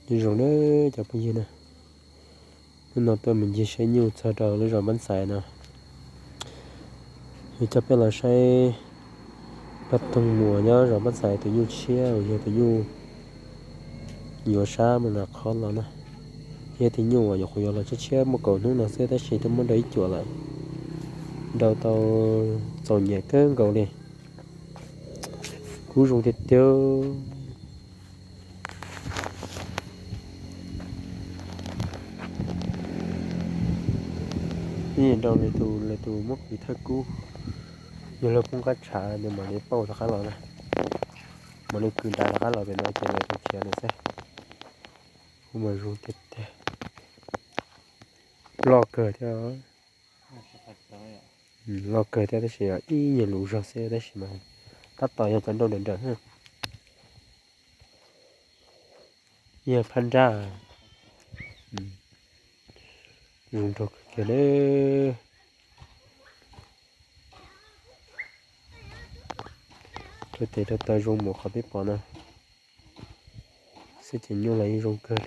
Nyob zoo na cov phooj ywg na, hnub no tuaj mus ncig saib nyuj txog rau lub zos Npab Xais no. Yog coj peb los saib pab toog muas nyob zos Npab Xais tus nyuj tshiab uas yog tus nyuj yuav sab mus nram qhov los na. Yog tus nyuj uas nyuam qhuav yuav los tshiab tshiab muaj kaum hnub no xwb tab sis twb muab nrau ib cuam lawm, nrau tau txaus nyiam kawg nkaus li. Kub zoo tiag tiag. Ib yam nrau lawv tus, lawv tus muab kws thawj kub, yog luag poob qab tshav nws mam li pauj rov qab los na, mam li kws nrad rov qab los pem no ces lawv tus khiav lawm xwb. Kub mas zoo tiag tiag, loj kawg thiab. Loj kawg thiab tab sis ib nyuag lus zog xwb tab sis mas tab tom yog cov nrau nrawm nrawm. Yog phab nrab. Zoo nraug kawg kiag na. Rau tes rau taw zoo mus qhov peb pom no xwb ces nyuj los yeej zoo kawg.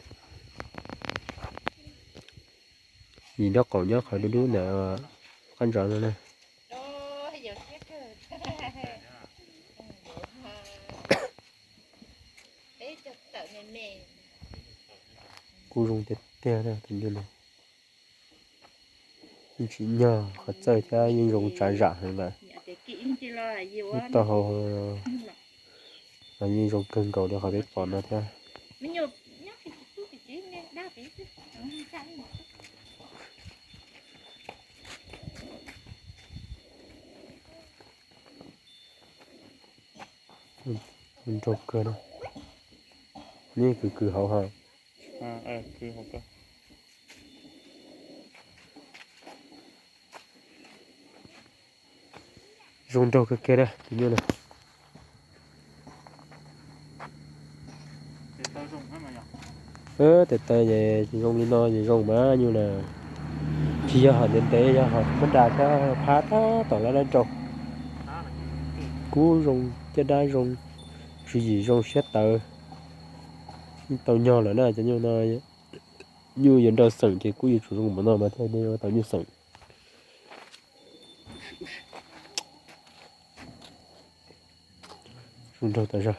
Yim nraub qaum nyob qhov dub dub ntawm qab ntsaum no na. Kuj zoo tiag tiag tus nyuj no. Yeej tsis nyog qhov txawj thiab yeej zoo tsav zam heev lawm. Ub tau hau los yeej zoo kawg nkaus li qhov peb pom no thiab. Nraug kawg na. Neb kws kws hauv ha. Zoo nraug kawg kiag na tus nyuj na. Tes taw zoo li no ces zoo mas nyuj na. Tsis yog hom ntev ntev, yog hom mab nra thiab phab tab tom lab dab nraug. Kub zoo, caj dab zoo, tswv yim zoo siab tawv. Yeej tau nyog lawm na cov nyuj no. Nyuj yuav nrau xeem ces kuj yuav tsum zoo npaum no mas thiaj li ua tau nyuj xeem. Zoo nraug tas zog.